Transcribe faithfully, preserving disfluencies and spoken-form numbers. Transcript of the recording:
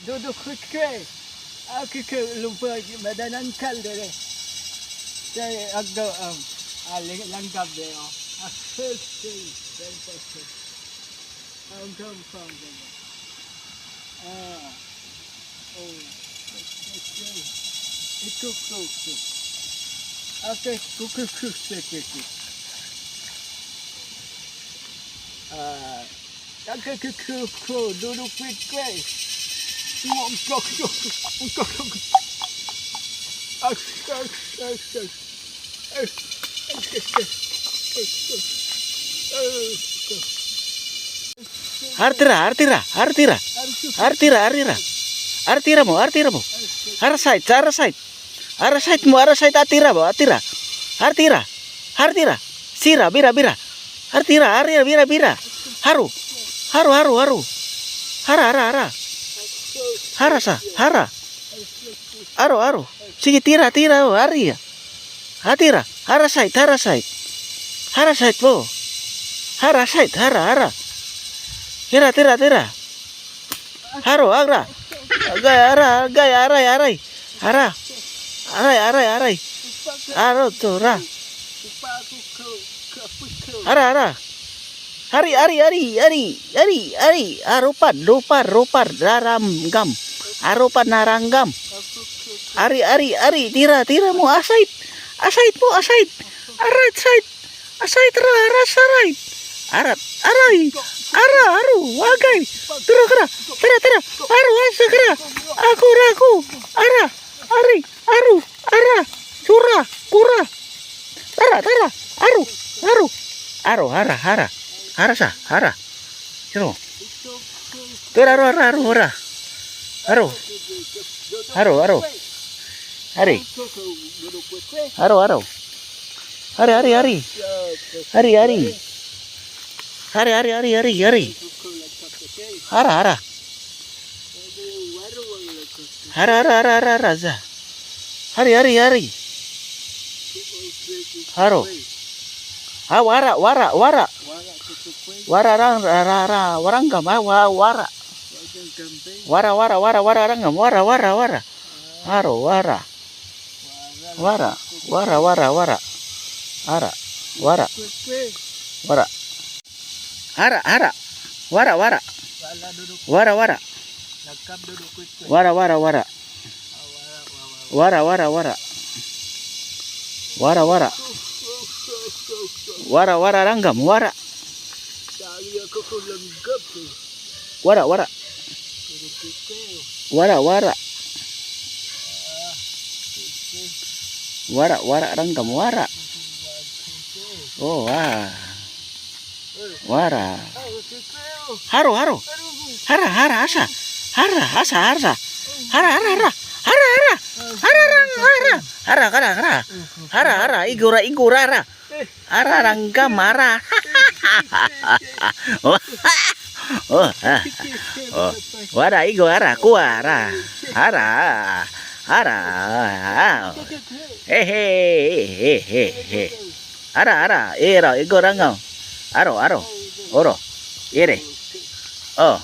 Dudukot ko eh. Ako ko lumpo, madanangkal diri. Kay agdo, um, ah, lang-, langgam diri, oh. Ah, okay. Ang gampang diri. Ah. Oh. Okay. Ito, ito, ito. Okay, kuku, kuku, kuku. Ah. Ang kuku, kuku, dudukot ko eh. Ang kak-, ang kak-, ang kak-, ang kak-, Artira, artira, artira. Artira, artira. Artira mo, artira mo. Arasait, arasait. Arasait mo, arasait, atira mo, atira. Artira. Artira. Sira, bira, bira. Artira, artira, bira, bira. Haro. Haro, haro, haro. Hara, hara, hara. Hara sa, hara. Aro, aro. Sige, tira, tira, oh, ari. Atira. Arasait, arasait. Arasait mo. Arasait, hara, hara. Tira, tira, tira. Haro, agra. Agay, ara, agay, aray, aray. Ara. Aray, aray, aray. Aro, to, ra. Ara, ara. Ari, ari, ari, ari, ari, ari. Arupad, rupar, rupar, raramgam. Arupad, naranggam. Ari, ari, ari, tira, tira mo, asait. Asait mo, asait. Arait, sait. Asait ra, ara, sarait. Arat, aray. Ara, aro, agay. Tira, tira. Tira, tira. Aro, asa, tira. Ako, ra, ako. Ara, ari, aro, ara. Sura, kura. Tara, tara. Aro, aro. Aro, hara, hara. Hara sa, hara. Sino? Tura, aro, aro, aro, aro. Aro. Aro, aro. Ari. Aro, aro. Ari, ari, ari. Ari, ari. Ari, ari, ari, ari, ari. Ara, ara. Ara, ara, ara, ara, ara, za. Ari, ari, ari. Aro. Ah, wara, wara, wara. Wara, ra, ra, ra, ra, waranggam, ah, wa-, wara. Wara, wara, wara, wara, ranggam, wara, wara, wara. Aro, wara. Wara, wara, wara, wara. Ara, wara. Wara. Ara, ara. Wara, wara. Wara, wara. Wara, wara, wara. Wara, wara, wara. Wara, wara. Wara, wara, ranggam, wara. Wara, wara. Wara, wara. Wara, wara, ranggam, wara. Oh, ah. Wara. Haro, haro. Hara, hara, asa. Hara, asa, asa. Hara, hara, hara. Hara, hara. Hara, hara, hara. Hara, hara, hara. Hara, hara, igura, igura, hara. Ara, ranggam, ara. Oh, ah. Oh. Wara, igo, ara, kuha, ara. Ara. Ara. He, he, he, he, he, he. Ara, ara, iro, igo, ranggam. Aro, aro. Oro. Ire. Oh.